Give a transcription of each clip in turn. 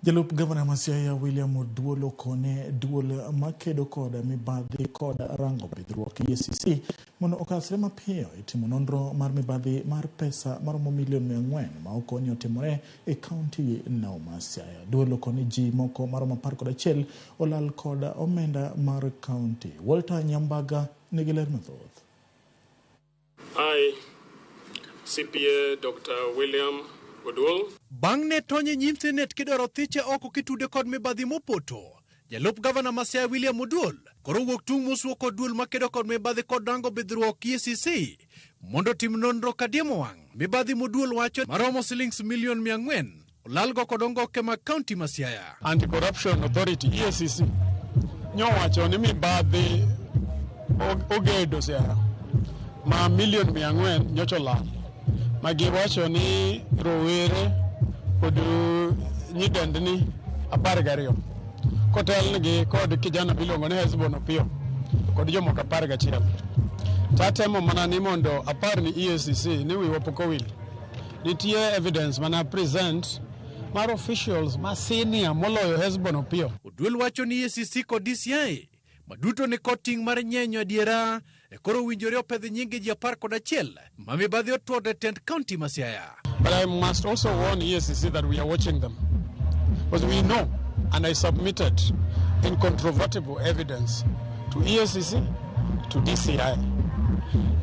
Jalup gavana ma Siaya William Oduol okone duol makedo kod mibadhi kod rango bidhruok EACC mondo okasre mapiyo e timo nonro mar mibadhi mar pesa maromo milion 400 ma okoni otimore e kaunti no ma Siaya. Duol okoni ji moko maromo 11 olal kod omenda mar kaunti. Walter Nyambaga nigi ler mathoth. I, CPA Dr. William Oduol. Bang' ne tony e nyim Senet kidwaro thiche oko kitude kod mibadhi mopoto, jalup gavana ma Siaya William Oduol koro wuok tung' mosuo kod duol makedo kod mibadhi kod rango bidhruok EACC mondo otim nonro kadiemo wang' mibadhi moduol wacho maromo silings milion 400 olalgo kod ongoke mag kaunti ma Siaya. Anti-Corruption Authority EACC nyowacho ni mibadhi ogedo Siaya ma milion 400 nyocha olal, ma giwacho ni rowere kod nyidendni 12 kotelnigi kod kijana miluongo ni Hesbon Opiyo kod jomoko 11. Tatemo mana ni mondo apar ni EACC ni wiwa pok owil. Nitie evidence mana present mar officials ma senior moloyo Hesbon Opiyo. Oduol wacho ni EACC kod DCI maduto ni kod ting' mar nyenyo adiera e koro owinjore opedh nyinge ji 11 ma mibadhi otwodo e tend kaunti ma Siaya. But I must also warn EACC that we are watching them. Because we know, and I submitted incontrovertible evidence to EACC, to DCI.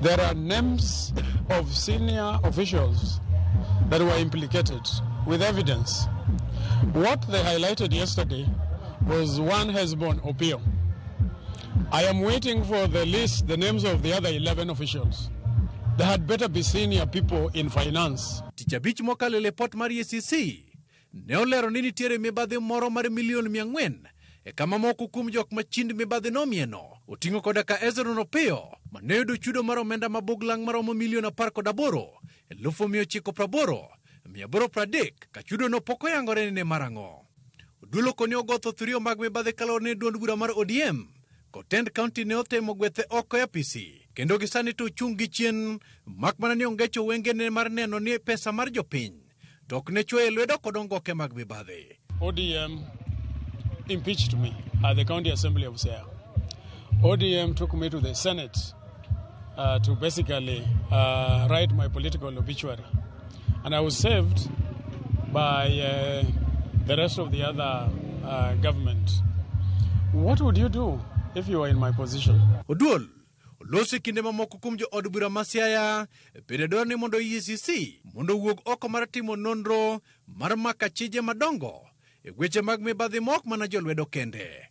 There are names of senior officials that were implicated with evidence. What they highlighted yesterday was one Hesbon Opio. I am waiting for the list, the names of the other 11 officials. They had better be senior people in finance. Tich abich mokalo e lipot mar EACC ne olero ni nitiere mibadhi moro mar milion 400 e kama moko kuom jok ma chind mibadhi nomieno oting'o koda ka Ezron Opiyo mane oyudo chudo mar omenda mabuglang' maromo milion 18,980,830 ka chudono pok oyangore ni ne mar ang'o. Oduol okoni ogo thoth riyo mag mibadhi kaluwore ni duond bura mar ODM kod tend kaunti ne otemo gwethe oko e apisi kendo gi sani to ochung' gi chien mak mana ni ongecho wengene mar neno ni pesa mar jopiny to ok ne chwoye lwedo kod ongoke mag mibadhi. ODM impeached me at the County Assembly of Siaya. ODM took me to the Senate to basically write my political obituary. And I was saved by the rest of the other government. What would you do if you were in my position? Oduol oloso e kinde mamoko kuom jo od bura ma Siaya bende dwaro ni mondo EACC mondo owuog oko mar timo nonro mar mako achije madongo e weche mag mibadhi ma ok mana jolwedo kende.